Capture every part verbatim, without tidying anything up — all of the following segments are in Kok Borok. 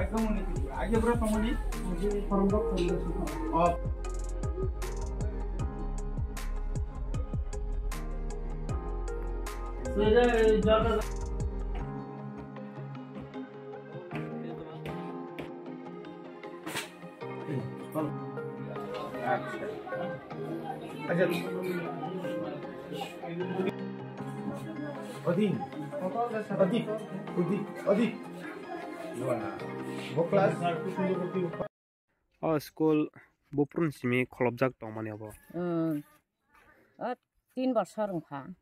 Ayo bro, tongmani. Oh. Acha. Acha. Odi. Odi. Odi. Odi. Bo class. O school buphuruni simi kholopjak tongmani obo. Hmm. O tin bosor wngkha.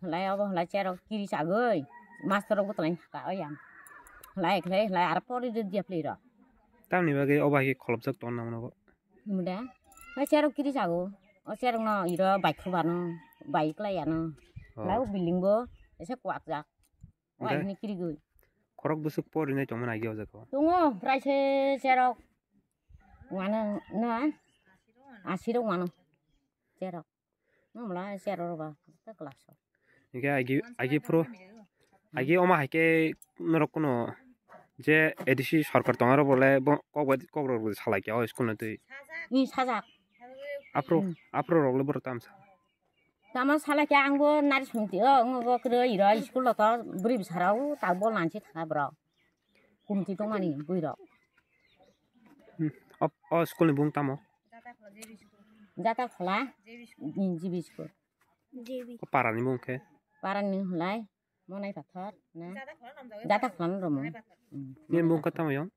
Hlai obo hlai cherok kiri chagwi. Master rok bwtwlai thaka oyang. Hlai khlai hlai aro pori de dia play rok. Tamni bagwi obo hai khe kholopjak tong nang nogo. Himda. Hlai cherok kiri chago. O cherok no iro bai khubano, bai klai ano. Oh. Hlai o building bo ese kwak jak. Hingke? Waini kirigwi. Khorok bwswk porinai tongmani agi o jaga o? Tongo, prai se cherok. Wano, no, asirok wano. Cherok. No mla cherok roba, ta class o. Hingke agi, agi phuru, agi oma haike norok kuno je A D C sorkar tongaro bole bo kok bai, kok rok salai kya o school no twi. Ni sajak. Aphuru, hmm, aphuru rok le boro tamsa. Tamo sala khe ang bo nari sungti o, wng bo kwrwi iro school o to bwrwi bwsarok ta bol nansi thanga borok. Kumti tongmani bwrwi rok. Hmm. O, o school ni bung tamo? Jata Khola, G B school. O para ni bung khe? Para ni hulai, Monai Pathor, na? Jata Khola no romo. Hmm. Ni bung khe tamo yong?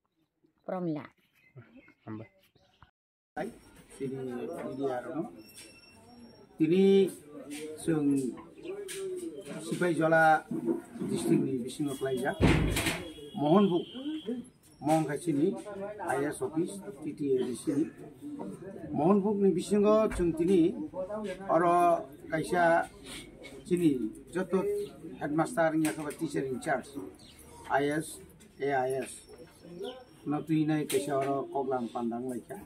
Promila. Hambai. Chini media rokno. Tini chwng Sipaijala district ni bisingo khlaijak. Mohonbuk, mo wngkha chini I A S office, T T A D C ni. Mohonbuk ni bisingo chwng tini oro kaisa chini joto headmaster wngya khe ba teacher in charge, I A S, A I S no twi nai kaisa oro koklam panda wnglaikha.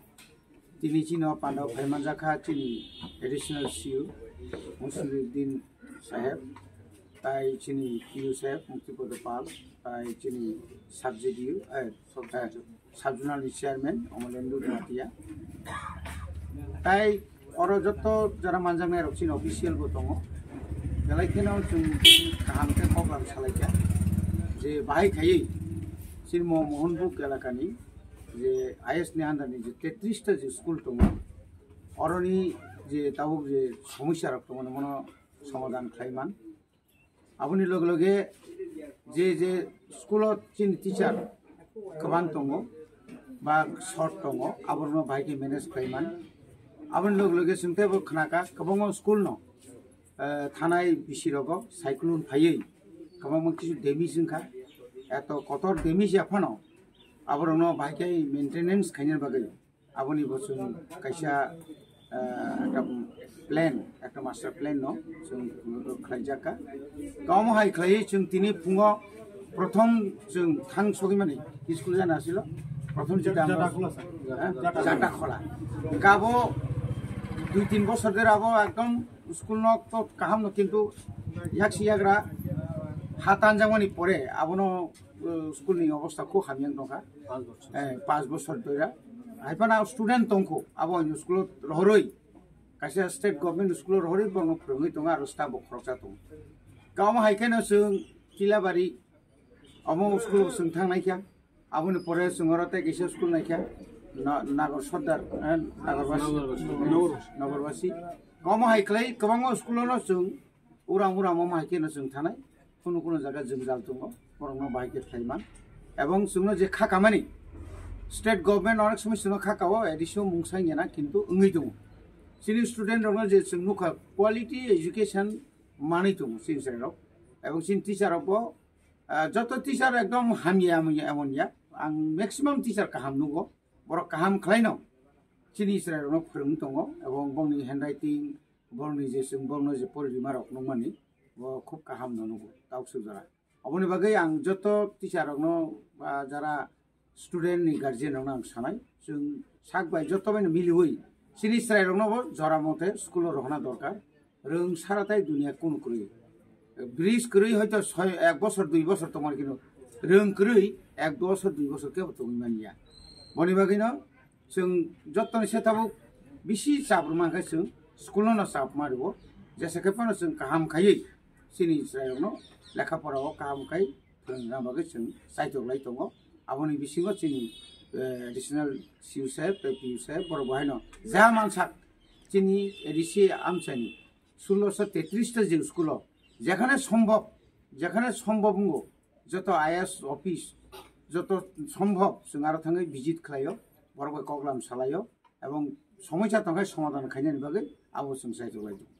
Tini chini o panda o phai manjakha chini additional C U Musiruddin saheb, tai chini P U saheb Muktipada Pal, tai chini sub J D U, eh, sub, eh, sub zonal ni chairman Omolendu Jamatia. Tai oro joto jara manjaknai rok chini official bo tongo. Belai kheno chwng kaham khe koklam salaikha je bahai khaiwi chini mo Mohonbuk elakani je I S ni under ni je tetris ta je school tongo, oroni je tabuk je somosya rok tongo, mono somadhan khlai man. Aboni loge loge je je school o chini teacher kwbang tongo ba short tongo, aborokno bahai khe manage khlai man. Aboni loge loge chwng teibo khnakha kwbangma school no, eh, thanai bisi rogo cyclone phaiwi kwbangma kisu damage wngkha, eto kotor damage ya phano aborokno bahai khe maintenance khaina bagwi. Aboni bo chwng kaisa, ah, ekta plan, ekta master plan no chwng khlaijak kha. Tamo hai khlaiwi chwng tini phungo prothom chwng thang sogwi mani school jana asilo. Prothom jeta Jata Khola, sir. Eh, Jata Jata Khola. Kabo dui tin bosor dera abo ekdom school no to kaham no, kintu yaksi yagra ha tanjakmani pore abono, uh, school ni obostha khub hamya wng tongkha. Panch bochor. Eh, panch bochor doira. Hai phano student tongkho, abo ani school o rohorwi, kaisa state government school o rohorwi borokno phwrwngwi tongo, aro staff bo khoroksa tongo. Kamo hai kheno chwng Kilabari, omo school o chwng thangnaikha. Aboni pore chwng oro tei kaisa school naikha, Na-, Nagor Sordar, eh, Nagorwasi. Nagorwasi. Nagorwasi. Kamo hai khlai kwbangma school o no chwng uram uram omo hai kheno chwng thanai, kunu kunu jaga jwngjal tongo, borokno bahai khe khlai man. Ebong chwngno je kha kamani, state government onek somoi chwngno kha kao, A D C o mungsa wngya na, kintu wngwi tongo. Chini student rokno je chwng nukha, quality education manwi tongo chini chwrairok. Ebong chini teacher rokbo, ah, joto teacher ekdom hamya, hamya, emon ya. Ang maximum teacher kaham nugo, borok kaham khlaino chini chwrairokno phwrwngwi tongo, ebong bongni handwriting, borokni je chwng borokno je pori rima rok nukmani, bo khub kaham no nugo, tauk sujara. Aboni bagwi ang joto teacher rokno, ba jara student ni guardian rokno ang sanai, chwng sak bai joto bai no miliwi chini chwrai rokno bo jora mote school o rohna dorkar. Rwng sara tai dunia kunu kwrwi. Bridge kwrwi hoito soi, ek bosor, dui bosor tongmani, kintu rwng kwrwi ek dos dui bosor kebo tongwi manya. Boni bagwino chwng jottoni se tabuk bisi chap rwma khe chwng school no chap ma rwo, jesa khe phano chwng kaham khaiwi chini chwrairokno lekha pora o kaham khai phwrwngna bagwi chwng chaitok lai tongo. Aboni bisingo chini, eh, additional C U saheb tei P U saheb borok bo haino ja mansak chini A D C amchaini sulosho tetris ta jing school o jekhane sombhob, jekhane sombhob wngo joto I A S office joto sombhob chwng aro thangwi visit khlaio, borok bai koklam salaio ebong somoisa tongkhai somadhan khainani bagwi abo chwng chaitok lai tongo.